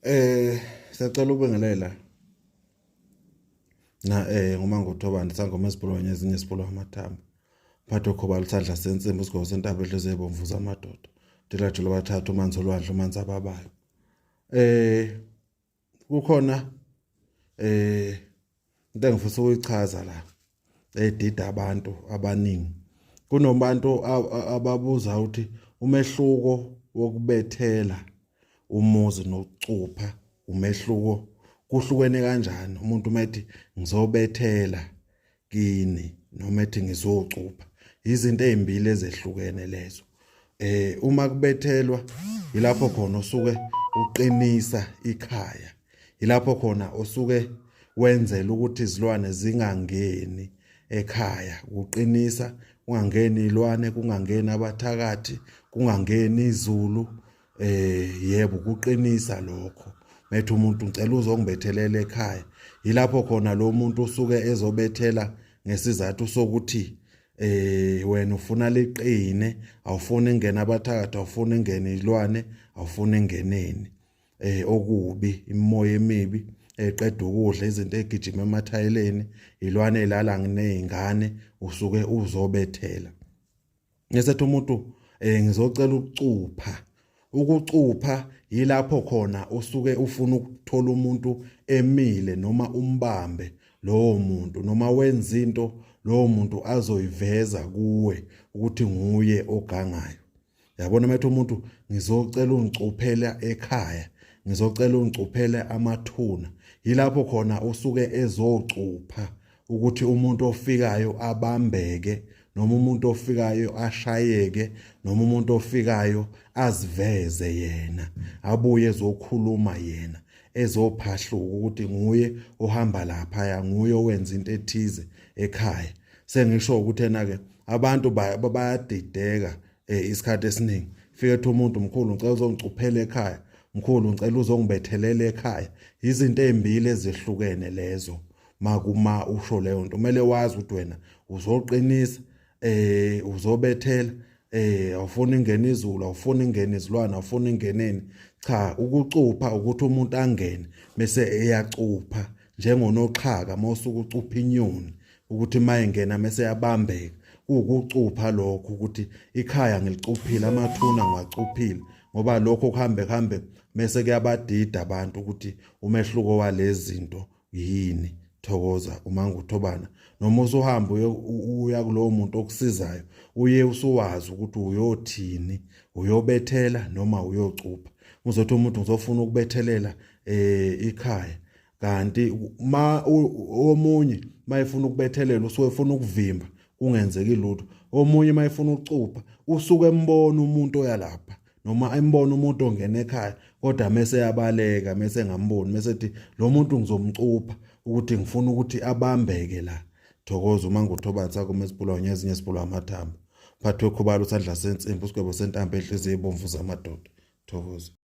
Siyacela ukubingelela na nguMangothobani sangoma esibhulwa ezinye esibhulwa amathambo. Phatha okhoba isandla sensimbi isigqoko sentaba edlize ebomvu zamadoda. Dilajo labathathu umanzi olwandle umanzi ababayo. Kukhona into engifisa ukuyichaza la edida abantu abaningi. Kunobantu ababuza ukuthi umehluko wokubethela umuzi nokucupha umehluko kuhlukene kanjani umuntu uma ethi ngizobethela kini noma ethi ngizocupha izinto ezimbili ezehlukene lezo. Uma kubethelwa yilapho khona osuke uqinisa ikhaya, yilapho khona osuke wenzela ukuthi izilwane zingangeni ekhaya, uqinisa kungangeni izilwane, kungangeni abathakathi, kungangeni izulu. Yebo, kuqinisa lokho. Methi umuntu ngicela uzongibethelela ekhaya, yilapho khona lo muntu usuke ezobethela ngesizathu sokuthi wena ufuna liqine, awufuni ingena abathakathi, awufuni ingene izilwane, awufuni ingeneni okubi, imimoya emibi eqeda ukudla izinto egijima emathayeleni, ilwane elala nezingane, usuke uzobethela. Ngesethi umuntu ngizocela ukucupha. Ukucupha yilapho khona usuke ufuna ukuthola umuntu emile noma umbambe lowo muntu noma wenza into lowo muntu azoyiveza kuwe ukuthi nguye ogangayo. Yabona methu umuntu ngizocela ungicuphela ekhaya, ngizocela ungicuphele amathuna. Yilapho khona usuke ezocupha ukuthi umuntu ofikayo abambeke noma umuntu ofikayo ashayeke noma umuntu ofikayo aziveze yena, abuye ezokhuluma yena, ezophahluka ukuthi nguye ohamba laphaya, nguye owenza into ethize ekhaya. Sengisho ukuthi ena-ke abantu bayadideka isikhathi esiningi. Fike ethi umuntu mkhulu ngicela uzongicuphela ekhaya, mkhulu ngicela uzongibethelela ekhaya. Izinto ezimbili ezehlukene lezo. Makuma usho leyo nto kumele wazi ukuthi wena uzoqinisa, uzobethela, awufuni ingene izulu, awufuni ingene izilwane, awufuni ingeneni. Cha, ukucupha ukuthi umuntu angene bese eyacupha njengonoxhaka mawusuke ucupha inyoni ukuthi mayengena mese yabambeka. Kuwukucupha lokho ukuthi ikhaya ngilicuphile, amathuna ngiwacuphile, ngoba lokho kuhambe kuhambe mese kuyabadida abantu ukuthi umehluko walezi zinto yini. Thokoza uManguthobana. Noma usuhamba uya kulowo muntu okusizayo, uye usuwazi ukuthi uyothini, uyobethela noma uyocupha. Uzothi umuntu ngizofuna ukubethelela ikhaya, kanti ma omunye mayefuna ukubethelela usuke efuna ukuvimba kungenzeki lutho. Omunye mayefuna ukucupha usuke embona umuntu oyalapha noma embona umuntu ongena ekhaya, kodwa mese yabaleka, mese engamboni, mese ethi lo muntu ngizomcupha ukuthi ngifuna ukuthi abambeke la. Thokoza uManguthobani sakho mesibhulwa nyezinye esibhulwa amathambo. Phathwe khubalo isandla sensimbi isigwebo sentambo enhliziyo ebomvu zamadoda. Thokoza.